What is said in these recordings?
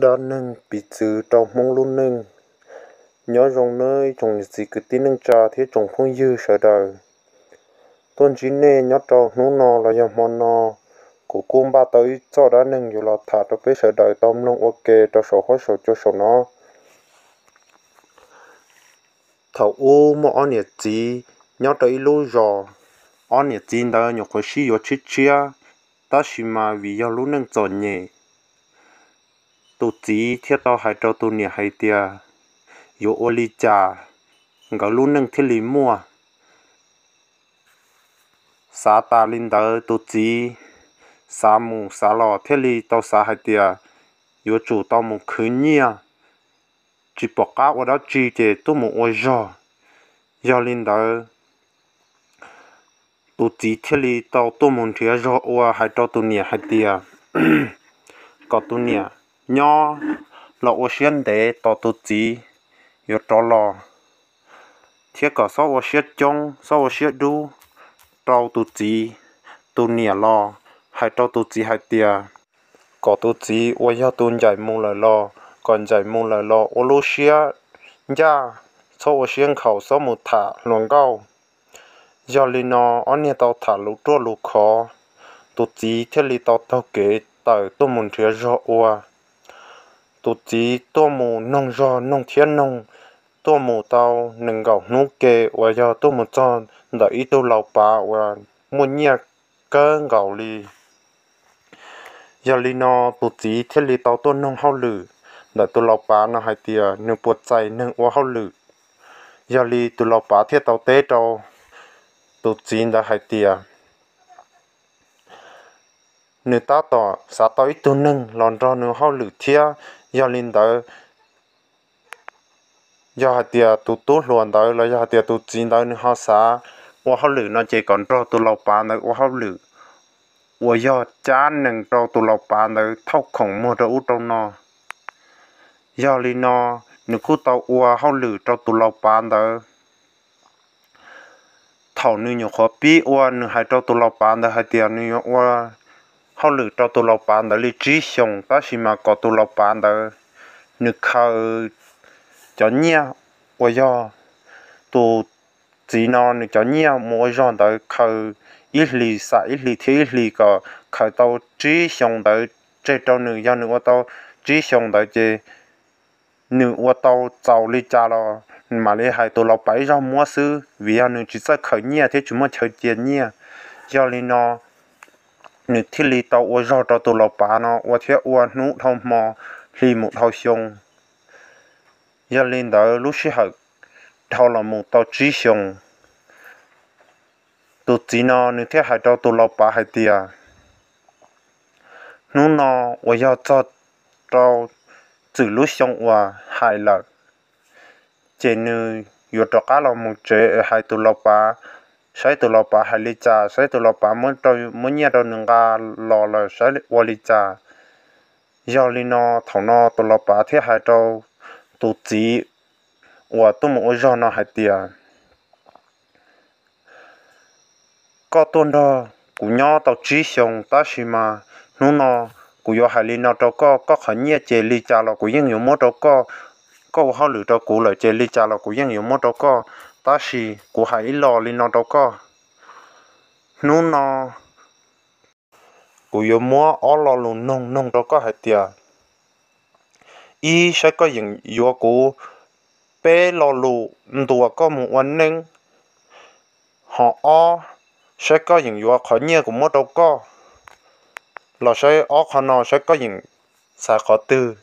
Dab neeg piv txwv rau Hmoob lub neej. Nyob zoo nawb ib tsoom niam txiv kwv tij neej tsa thiab tsoom phooj ywg sawv daws. Tuaj ntsib nej nyob rau hnub no los yog hmo no, kuv kuj npaj tau ib txoj dab neeg yuav los tham rau peb sawv daws tau mloog ua ke rau saum huab saum cua saum no. Thaum ub muaj ob niam txiv nyob rau ib lub zos. Ob niam txiv ntawd nyuam qhuav sib yuav tshiab tshiab, tab sis mas vim yog lub neej txom nyem, tus txiv thiaj tau hais rau tus niam hais tias yuav ua li cas nkawd lub neej thiaj li muaj. Xav tas li ntawd tus txiv xav mus xav los thiaj li tau xav hais tias yuav tsum tau mus khwv nyiaj, tsis pom qab ua dab tsi ces tuaj mus ua zog. Yog li ntawd, tus txiv thiaj li tau tuaj mus nrhiav zog ua hais rau tus niam hais tias kom tus niam nyob los ua siab ntev tos tus txiv yuav rov los, thiab kom txhob ua siab coob txhob ua siab dub rau tus txiv. Tus niam los hais rau tus txiv hais tias kom tus txiv uas yog tus ncaim mus lawm los kom ncaim mus lawm los ua lub siab ncaj, txhob ua siab nkhaus txhob mus tham hluas nkauj. Yog li no ob niag tau tham lus ruaj lus khov, tus txiv thiaj li tau taug kev tawm tuaj mus nrhiav zog ua. Tus txiv tuaj mus noog zog noog thiab noog, tuaj mus tau nees nkaum hnub ke uas yog tuaj mus txog ntawm ib tug laus pav uas muaj nyiaj kawg nkaus li. Yog li no tus txiv thiaj li tau tuaj noog hauj lwm ntawm tus laus pav no hais tias nws puas txais neeg ua hauj lwm. Yog li tus laus pav thiaj tau teb rau tus txiv ntawd hais tias nws tab tom xav tau ib tug neeg los nrog nws hauj lwm thiab. Yog li ntawd, yog hais tias tus tub hluas ntawd los yog hais tias tus txiv ntawd nws ho xav ua hauj lwm no ces kom nrog tus laus pav ntawd ua hauj lwm uas yog cab nees rau tus laus pav ntawd thauj khoom muag rau ub rau no. Yog li no, nws kuj tau ua hauj lwm rau tus laus pav ntawd. Thaum nws nyuam qhuav pib ua, nws hais rau tus laus pav ntawd hais tias nws yuav ua hauj lwm rau tus laus pav ntawd li tsib xyoos, tab sis mas kom tus laus pav ntawd nws khaws cov nyiaj uas yog tus txiv no nws cov nyiaj mus ua zog ntawd khaws ib hlis xam ib hlis thiab ib hlis kom khaws tau tsib xyoos ntawd tseg rau nws. Yog nws ua tau tsib xyoos ntawd ces nws ua tau txaus li cas los mam li hais tus laus pav ib zaug muab xwb, vim yog nws tsis txawj khaws nyiaj thiab tsis muaj chaw cia nyiaj. Yog li no, nws thiaj li tau ua zog rau tus laus pav no ua thiab ua hnub dhau hmo, hli mus dhau xyoo. Yog li ntawd lub sij hawm dhau los mus tau tsib xyoos, tus txiv no nws thiaj hais rau tus laus pav hais tias hnub no uas yog txog rau txwm lub xyoo uas hais lawm, ces nws yuav rov qab los mus tsev hais tus laus pav, saib tus laus pav hais li cas, saib tus laus pav muab nyiaj rau nws nqa los lawm saib ua li cas. Yog li no thaum no tus laus pav thiaj hais rau tus txiv uas tuaj mus ua zog no hais tias koj tuaj nrog kuv nyob tau tsib xyoos, tab sis mas hnub no kuv yuav hais li no rau koj, koj qhov nyiaj ces li cas los kuv yeej yuav muab rau koj. Koj ua hauj lwm rau kuv lawm ces li cas los kuv yeej yuav muab rau koj, tab sis kuv hais ib lo li no rau koj. Hnub no kuv yuav muab ob lo lus noog noog rau koj hais tias, ib, saib koj yeem yuav kuv peb lo lus ntuas koj mus ua neej, ho ob, saib koj yeem yuav qhov nyiaj kuv muab rau koj, los saib ob qho no saib koj yeem xaiv qhov twg.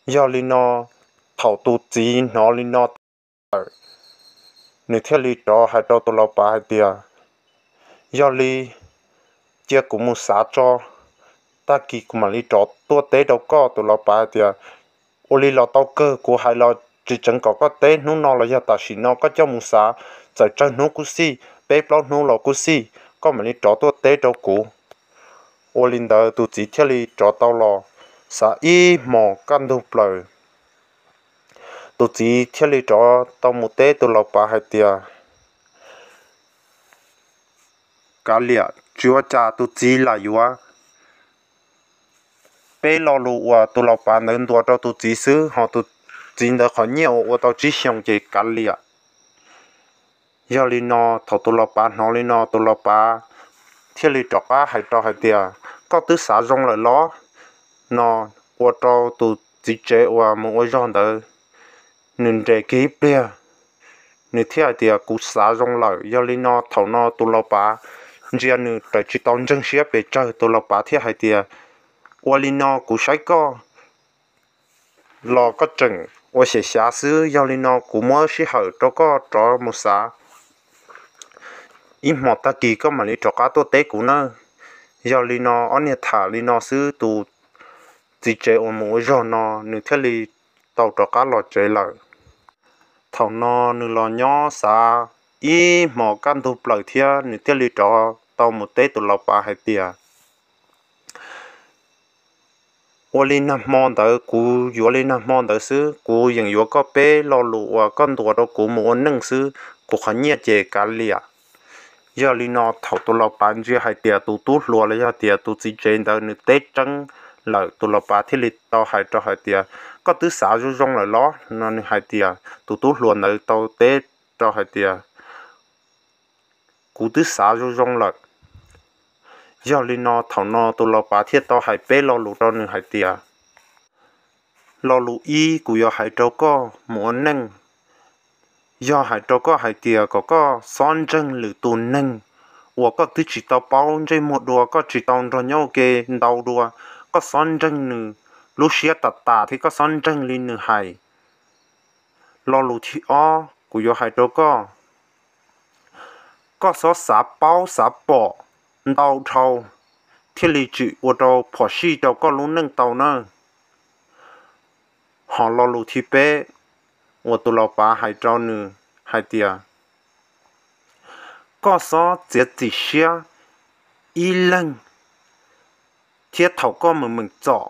Yog li no, thaum tus txiv hnov li no tawm, nws thiaj li rov hais rau tus laus pav hais tias, yog li cia kuv mus xav tso, tag kis kuv mam li rov tuaj teb rau koj. Tus laus pav hais tias, ua li los tau kawg, kuv hais los tsis tseev kom koj teb hnub no los yog tam sim no, koj coj mus xav, txawm tsawg hnub kuj xij, peb plaub hnub los kuj xij, koj mam li rov tuaj teb rau kuv. Ua li ntawd tus txiv thiaj li rov tau los xav ib hmos kaj ntug plaws. Tus txiv thiaj li rov tau mus teb tus laus pav hais tias, kav liam, tsis ua cas, tus txiv lam yuav peb lo lus uas tus laus pav ntawd ntuas rau tus txiv xwb, ho tus txiv ntawd qhov nyiaj uas ua tau tsib xyoos ces kav liam. Yog li no thaum tus laus pav hnov li no tus laus pav thiaj li rov qab hais rau hais tias, koj twb xav zoo lawm los? No ua rau tus txiv tsev uas mus ua zog ntawd nws nres kiag ib pliag, nws thiaj hais tias, kuv xav zoo lawm. Yog li no thaum no tus laus pav ntsia nws raws tsis tau ntseeg siab pes tsawg, tus laus pav thiaj hais tias, ua li no kuv saib koj los koj tseem ua xyem xyav xwb, yog li no kuv muab sij hawm rau koj rov mus xav ib hmos tag kis koj mam li rov qab tuaj teb kuv nawb. Yog li no ob niag tham li no xwb tus txiv tsev uas mus ua zog no nws thiaj li tau rov qab los tsev lawm. Thaum no nws los nyob xav ib hmos kaj ntug plaws thiab nws thiaj li rov tau mus teb tus laus pav hais tias, ua li nag hmo ntawd kuv yuav li nag hmo ntawd xwb, kuv yeem yuav koj peb lo lus uas koj ntuas rau kuv mus ua neej xwb, kuv qhov nyiaj ces kav liam. Yog li no thaum tus laus pav ntsia hais tias tus tub hluas los yog tias tus txiv tsev ntawd nws teb tseeb lawm, tus laus pav thiaj li tau hais rau hais tias, koj twb xav zoo zoo lawm los? No nws hais tias, tus tub hluas ntawd tau teb rau hais tias, kuv twb xav zoo zoo lawm. Yog li no thaum no tus laus pav thiaj tau hais peb lo lus rau nws hais tias, lo lus ib kuv yuav hais rau koj mus ua neej, yog hais rau koj hais tias kom koj xob ntseeg lwm tus neeg uas koj twb tsis tau paub ntsej muag dua, koj tsis tau nrog nyob ua ke ntau dua, koj xob ntseeg nws lub siab tas tas thiab koj xob ntseeg li nws hais. Lo lus thib ob kuv yuav hais rau koj, koj xob xav paub xav pom ntau dhau thiaj li tsis ua rau phom sij rau koj lub neej tau nawb. Ho lo lus thib peb uas tus laus pav hais rau nws hais tias, koj xob txiav txim siab ib leeg thiab thaum koj meem meem txom,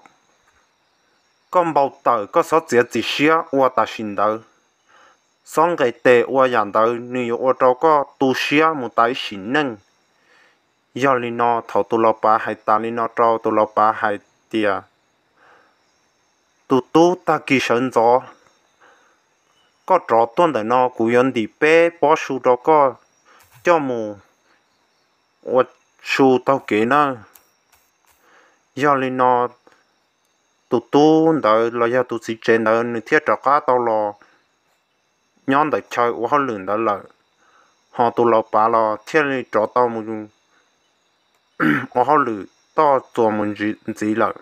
koj npau taws koj xob txiav txim siab ua tam sim ntawd, xob nqes tes ua yam ntawd nws yuav ua rau koj tu siab mus tas ib sim neej. Yog li no thaum tus laus pav hais tas li no rau tus laus pav hais tias, tus tub, tag kis sawv ntxov koj rov tuaj ntawm no kuv yuav ntim peb pob su rau koj coj mus ua su taug kev nawb. Yog li no tus tub ntawd los yog tus txiv tsev ntawd nws thiaj rov qab tau los nyob ntawm chaw ua hauj lwm ntawd lawm, ho tus laus pav los thiaj li rov tau mus ua hauj lwm toj txuas mus ntxiv lawm.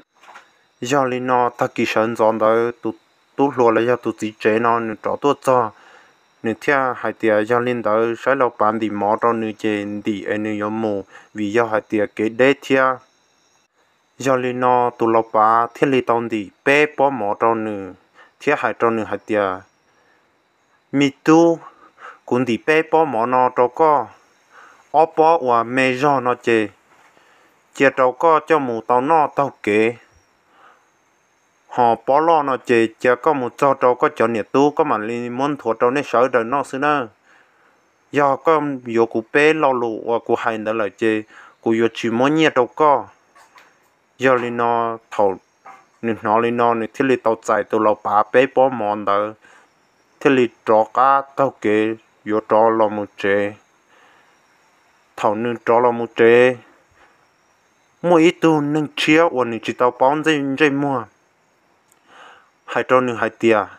Yog li no tag kis sawv ntxov ntawd tus tub hluas los yog tus txiv tsev no nws rov tuaj txog, nws thiaj hais tias yog li ntawd saib laus pav ntim mov rau nws ces ntim es nws yuav mus vim yog hais tias kev deb thiab. Yog li no tus laus pav thiaj li tau ntim peb pob mov rau nws thiab hais rau nws hais tias, me tub, kuv ntim peb pob mov no rau koj, ob pob uas me zog no ces cia rau koj coj mus tau noj taug kev, ho pob loj no ces cia koj mus txog rau koj cov niam tub koj mam li muab nthuav rau nej sawv daws noj xwb nawb. Yog koj yuav kuv peb lo lus uas kuv hais ntawd lawm ces kuv yuav tsis muab nyiaj rau koj. Yog li no thaum nws hnov li no nws thiaj li tau txais tus laus pav peb pob mov ntawd thiaj li rov qab taug kev yuav rov los mus tsev. Thaum nws rov los mus tsev, muaj ib tug neeg tshiab uas nws tsis tau paub ntsej muag hais rau nws hais tias,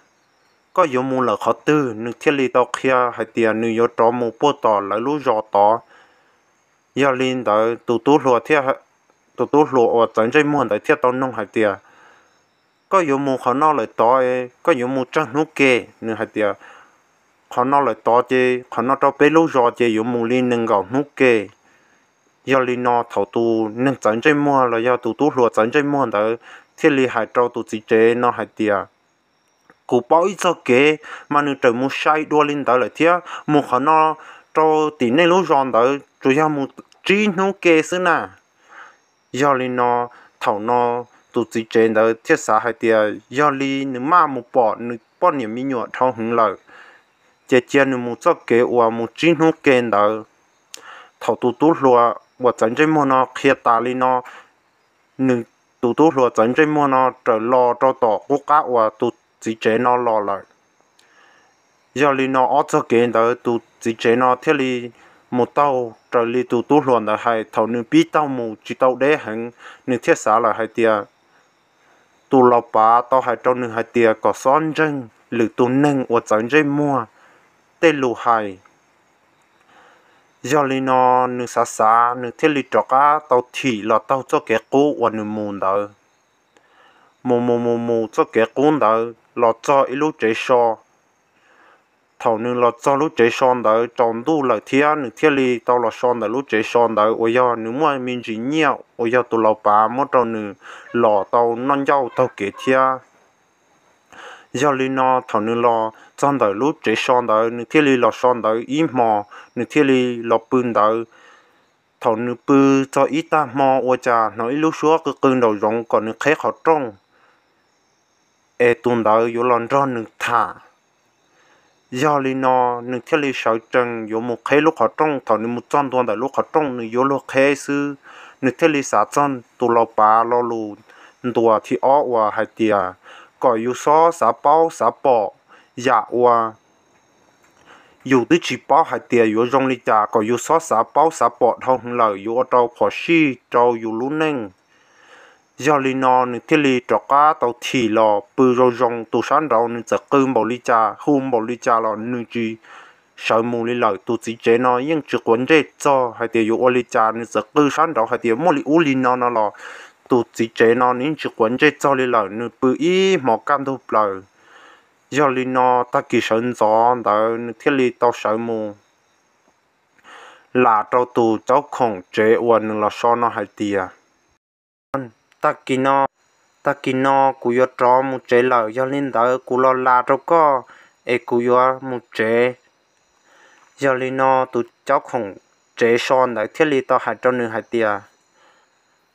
koj yuav mus lawm qhov twg? Nws thiaj li tau qhia hais tias nws yuav rov mus puag tom lawv lub zos tod. Yog li ntawd tus tub hluas thiaj, tus tub hluas uas txawv ntsej muag ntawd thiaj tau noog hais tias, koj yuav mus qhov no lawm tod, koj yuav mus tsawg hnub ke? Nws hais tias, qhov no lawm tod ces qhov no rau peb lub zos ces yuav mus li nees nkaum hnub ke. Yog li no thaum tus neeg txawv ntsej muag los yog tus tub hluas txawv ntsej muag ntawd thiaj li hais rau tus txiv tsev no hais tias, kuv paub ib txog kev mas nws tseem mus sai dua li ntawd lawm thiab, mus qhov no rau tim nej lub zos ntawd tsuas yog mus tsib hnub ke xwb na. Yog li no thaum no tus txiv tsev ntawd thiaj xav hais tias yog li nws maj mus pom nws poj niam me nyuam dhau heev lawm, ces cia nws mus txoj kev uas mus tsib hnub ke ntawd. Thaum tus tub hluas uas txawv ntsej muag no qhia tas li no, nws tus tub hluas txawv ntsej muag no raws los rau tom qub qab uas tus txiv tsev no los lawm. Yog li no ob txog kev ntawd tus txiv tsev no thiaj li mus taug raws li tus tub hluas ntawd hais. Thaum nws pib taug mus tsis tau deb heev, nws thiaj xav lawm hais tias tus laus pav tau hais rau nws hais tias kom xob ntseeg lwm tus neeg uas txawv ntsej muag tej lus hais. Yog li no nws xav xav nws thiaj li rov qab tau thim los taug txoj kev qub uas nws mus ntawd. Mus mus mus mus txoj kev qub ntawd los txog ib lub tsev so. Thaum nws los txog lub tsev so ntawd tsaus ntuj lawm thiab nws thiaj li tau los so ntawm lub tsev so ntawd uas yog nws muaj me ntsis nyiaj uas yog tus laus pav muab rau nws los tau noj ncauj taug kev thiab. Yog li no thaum nws los txog ntawm lub tsev so ntawd nws thiaj li los so ntawd ib hmo, nws thiaj li los pw ntawd. Thaum nws pw txog ib tag hmo ua cas hnov ib lub suab qw qw nraum zoov kom nws qheb qhov rooj es tus ntawd yuav los nrog nws tham. Yog li no nws thiaj li sawv tsees yuav mus qheb lub qhov rooj. Thaum nws mus txog ntua ntawm lub qhov rooj nws yuav luag qheb xwb, nws thiaj li xav txog tus laus pav lo lus ntuas thib ob uas hais tias kom yus xob xav paub xav pom yam uas yus twb tsis paub hais tias yuav zoo li cas, kom yus xob xav paub xav pom dhau heev lawm yuav ua rau phom sij rau yus lub neej. Yog li no nws thiaj li rov qab tau thim los pw zoo zoo. Tus sab nraud nws txawm qw npaum li cas hu npaum li cas los nws tsis sawv mus li lawm. Tus txiv tsev no yeej tsis quav ntsej txog hais tias yuav ua li cas, nws txawm qw sab nraud hais tias muaj li ub li no no los tus txiv tsev no nws yeej tsis quav ntsej txog li lawm, nws pw ib hmos kaj ntug plaws. Yog li no tag kis sawv ntxov ntawd nws thiaj li tau sawv mus lam rau tus caub khoom tsev uas nws los so no hais tias, tag kis no, tag kis no kuv yuav rov mus tsev lawm, yog li ntawd kuv los lam rau koj es kuv yuav mus tsev. Yog li no tus caub khoom tsev so ntawd thiaj li tau hais rau nws hais tias,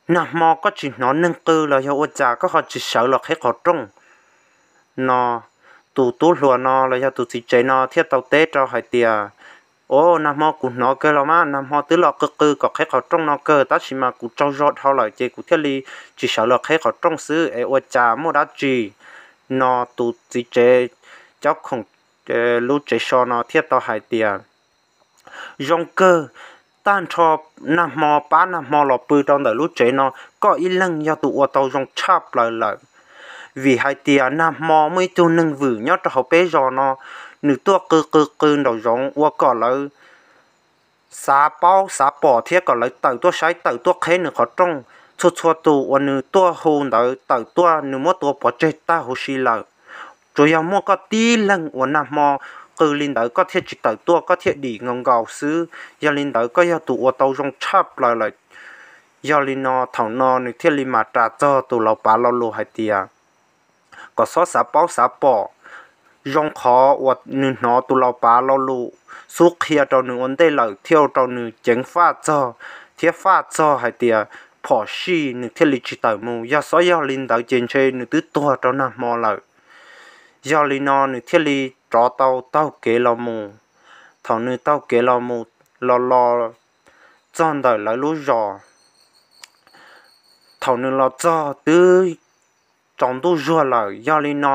nag hmo koj tsis hnov neeg qw los yog ua cas koj ho tsis sawv los qheb qhov rooj? No tus tub hluas no los yog tus txiv tsev no thiaj tau teb rau hais tias, o, nag hmo kuv hnov kawg los mas, nag hmo twb los qw qw kom qheb qhov rooj no kawg tab sis mas kuv tsaug zog dhau lawm ces kuv thiaj li tsis sawv los qheb qhov rooj xwb es ua cas muaj dab tsi? No tus txiv tsev caub khoom lub tsev so no thiaj tau hais tias, zoo kawg, tag nrho nag hmo pab nag hmo los pw rau ntawm lub tsev no, koj ib leeg yog tus ua tau zoo tshaj plaws lawm. Vim hais tias nag hmo muaj ib tug neeg vwm nyob rau hauv peb zos no, nws tuaj qw qw qw nraum zoov ua kom lawv xav paub xav pom thiab kom lawv tawm tuaj saib tawm tuaj qheb nws qhov rooj. Txhua txhua tus uas nws tuaj hu ntawd tawm tuaj nws muab tua pov tseg tag huv si lawm. Tsuas yog muaj koj tib leeg uas nag hmo qw li ntawd koj thiaj tsis tawm tuaj, koj thiaj dim nkaus nkaus xwb. Yog li ntawd koj yog tus ua tau zoo tshaj plaws lawm. Yog li no thaum no nws thiaj li mam ras txog tus laus pav lo lus hais tias, kom xob xav paub xav pom, zoo qhov uas nws hnov tus laus pav lo lus xub qhia rau nws ua ntej lawm thiaj ua rau nws ceev faj txog thiab faj txog hais tias phom sij nws thiaj li tsis tawm mus, yog xob yog li ntawd ces ntshe nws twb tuag rau nag hmo lawm. Yog li no nws thiaj li rov tau taug kev los mus. Thaum nws taug kev los mus los los txog ntawm lawv lub zos, thaum nws los txog twb tsaus ntuj zuag lawm. Yog li no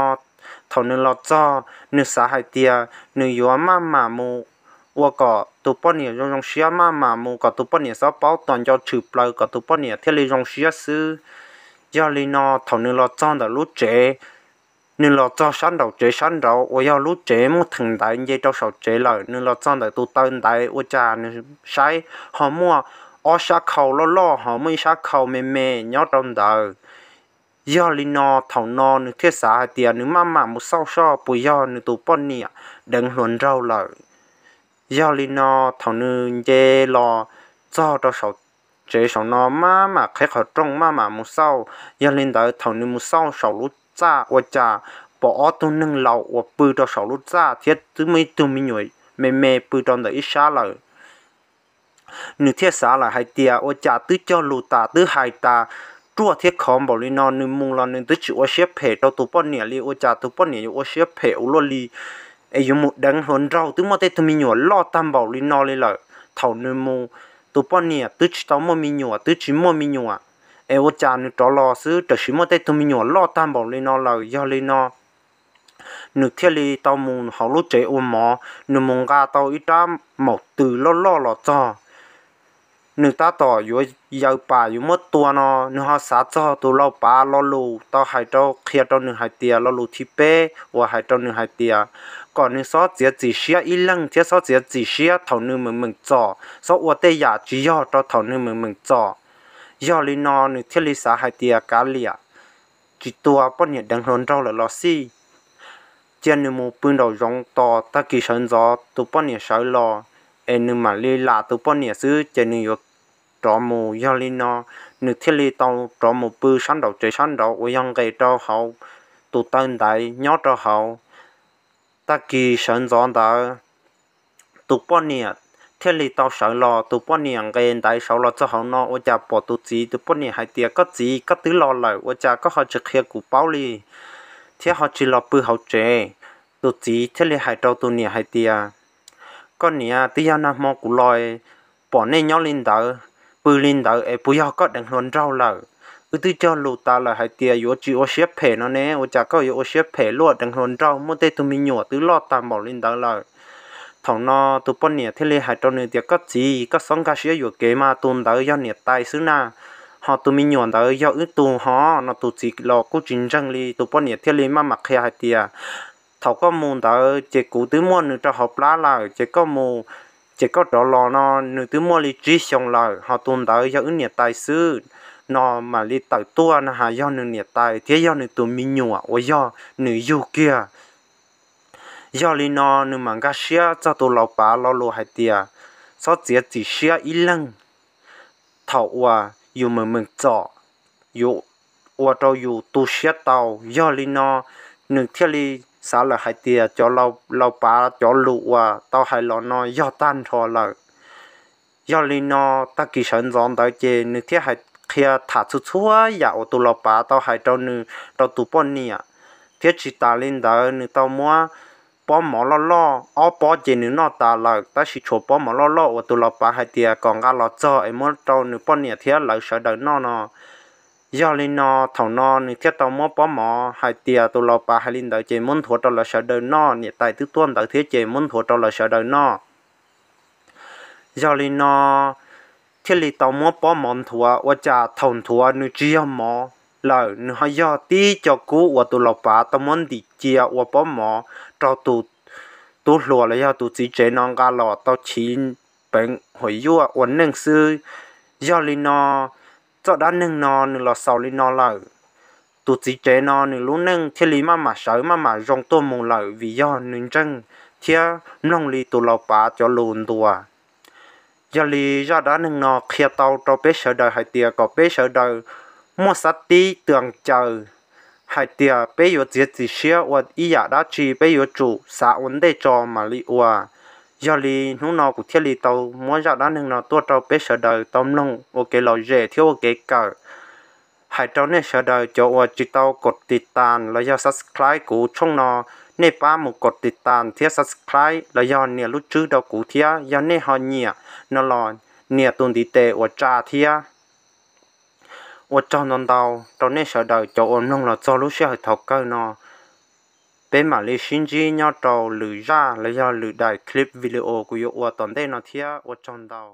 thaum nws los txog nws xav hais tias nws yuav maj mam mus ua kom tus poj niam zoo zoo siab, maj mam mus kom tus poj niam xob paub tos nco tshwm plaws kom tus poj niam thiaj li zoo siab xwb. Yog li no thaum nws los txog ntawm lub tsev, nws los txog sab nraum tsev sab nraud uas yog lub tsev muaj theem ntaiv nce rau saum tsev lawm, nws los txog ntawm tus taw ntaiv ua cas nws saib ho muaj ob sab khau loj loj ho muaj ib sab khau me me nyob rau ntawd. Yog li no thaum no nws thiaj xav hais tias nws maj mam mus xauj soj puas yog nws tus poj niam deev hluas nraug lawm. Yog li no thaum nws nce los txog rau saum tsev saum no maj mam qhib qhov rooj maj mam mus xauj. Yog li ntawd thaum nws mus xauj saum lub txaj ua cas pom ob tug neeg laus uas pw rau saum lub txaj thiab twb muaj ib tug me nyuam me me pw rau ntawm ib sab lawm. Nws thiaj xav lawm hais tias ua cas twb cog lus tas twb hais tas ruaj thiab khov npaum li no, nws mus los nws twb tsis ua siab phem rau tus poj niam li, ua cas tus poj niam yuav ua siab phem ua luaj li es yuav mus deev hluas nraug twb muaj tej tug me nyuam loj tag npaum li no li lawm. Thaum nws mus, tus poj niam twb tsis tau muaj me nyuam, twb tsis muaj me nyuam, es ua cas nws rov los xwb, tam sim muaj tej tug me nyuam loj tag npaum li no lawm. Yog li no nws thiaj li tau mus hauv lub tsev ua mov, nws mus nqa tau ib rab maum tws loj loj los txog. Nws tab tom yuav yaws pam yuav muab tua no, nws ho xav txog tus lau pav lo lus tau hais rau, qhia rau nws hais tias lo lus thib peb uas hais rau nws hais tias kom nws xob txiav txim siab ib leeg thiab xob txiav txim siab thaum nws meem meem txom, xob ua tej yam tsis yog rau thaum nws meem meem txom. Yog li no nws thiaj li xav hais tias kav liam, tsis tua poj niam deev hluas nraug lawm los xij, cia nws mus pw nraum zoov tos tag kis sawv ntxov tus poj niam sawv los es nws mam li lam tus poj niam xwb ces nws yuav rov mus. Yog li no nws thiaj li tau rov mus pw sab nraum tsev sab nraud uas yog nqes rau hauv tus taw ntaiv nyob rau hauv. Tag kis sawv ntxov ntawd tus poj niam thiaj li tau sawv los. Tus poj niam nqes ntaiv saud los txog hauv no ua cas pom tus txiv. Tus poj niam hais tias koj txiv, koj twb los lawm ua cas koj ho tsis qhia kuv paub li thiab ho tsis los pw hauv tsev? Tus txiv thiaj li hais rau tus niam hais tias koj niam, twb yog nag hmo kuv los pom nej nyob li ntawd, pw li ntawd es puas yog koj deev hluas nraug lawm? Wb twb cog lus tas lawm hais tias yuav tsis ua siab phem no ne, ua cas koj yuav ua siab phem luaj, deev hluas nraug muaj tej tug me nyuam twb loj tag npaum li ntawd lawm? Thaum no tus poj niam thiaj li hais rau nws tias koj txiv, koj xob nkag siab yuam kev mas, tus ntawd yog niam tais xwb na, ho tus me nyuam ntawd yog wb tug ho no. Tus txiv los kuj tsis ntseeg li, tus poj niam thiaj li maj mam qhia hais tias thaum koj mus ntawd ces kuv twb muaj nws rau hauv plab lawm, ces koj mus ces koj rov los no nws twb muaj li tsib xyoos lawm, ho tus ntawd yog wb niam tais xwb no. Mam li tawm tuaj no has yog nws niam tais thiab yog nws tus me nyuam uas yog nws yug kiag. Yog li no nws mam nkag siab txog tus lau pav lo lus hais tias xob txiav txim siab ib leeg thaum uas yus meem meem txom, yuav ua rau yus tu siab tau. Yog li no nws thiaj li xav lawm hais tias cov lau pav cov lus uas tau hais los no yog tag nrho lawm. Yog li no tag kis sawv ntxov ntawd ces nws thiaj hais qhia tham txhua txhua yam uas tus lau pav tau hais rau nws rau tus poj niam, thiab tsis tas li ntawd nws tau muab pob mov loj loj, ob pob ces nws noj tas lawm, tab sis tshuav pob mov loj loj uas tus lau pav hais tias kom nqa los txog es muab rau nws poj niam thiab lawv sawv daws noj no. Yog li no thaum no nws thiaj tau muab pob mov hais tias tus lau pav hais li ntawd ces muab nthuav rau lawv sawv daws noj, niam tais twb tuaj ntawd thiab ces muab nthuav rau lawv sawv daws noj. Yog li no thiaj li tau muab pob mov nthuav, ua cas thaum nthuav nws tsis yog mov lawm, nws ho yog tib co kub uas tus lau pav tau muab ntim cia ua pob mov rau tus tub hluas los yog tus txiv tsev no nqa los tau chiv peev huam yuaj ua neej xwb. Yog li no txoj dab neeg no nws los xaus li no lawm. Tus txiv tsev no nws lub neej thiaj li maj mam sawv maj mam zoo tuaj mus lawm vim yog nws ntseeg thiab mloog li tus lau pav cov lus ntuas. Yog li zaj dab neeg no qhia tau rau peb sawv daws hais tias kom peb sawv daws muaj xab tib tw caws hais tias peb yuav txiav txim siab ua ib yam dab tsi peb yuav tsum xav ua ntej tso mam li ua. Yog li hnub no kuv thiaj li tau muab zaj dab neeg no tuaj rau peb sawv daws tau mloog ua kev lom zem thiab ua kev kawm. Hais rau nej sawv daws cov uas tsis tau kos tiv tas los yog subscribe kuv tshooj no, nej pab mus kos tiv tas thiab subscribe los yog nias lub tswb rau kuv thiab. Yog nej ho nyiam no los nias tus ntiv tes uas tsa thiab. Ua tsaug ntau ntau rau nej sawv daws cov uas mloog los txog lub sij hawm thaum kawg no. Peb mam li sib ntsib nyob rau lwm zaj los yog lwm daim clip video kuv yuav ua tom ntej no thiab. Ua tsaug ntau.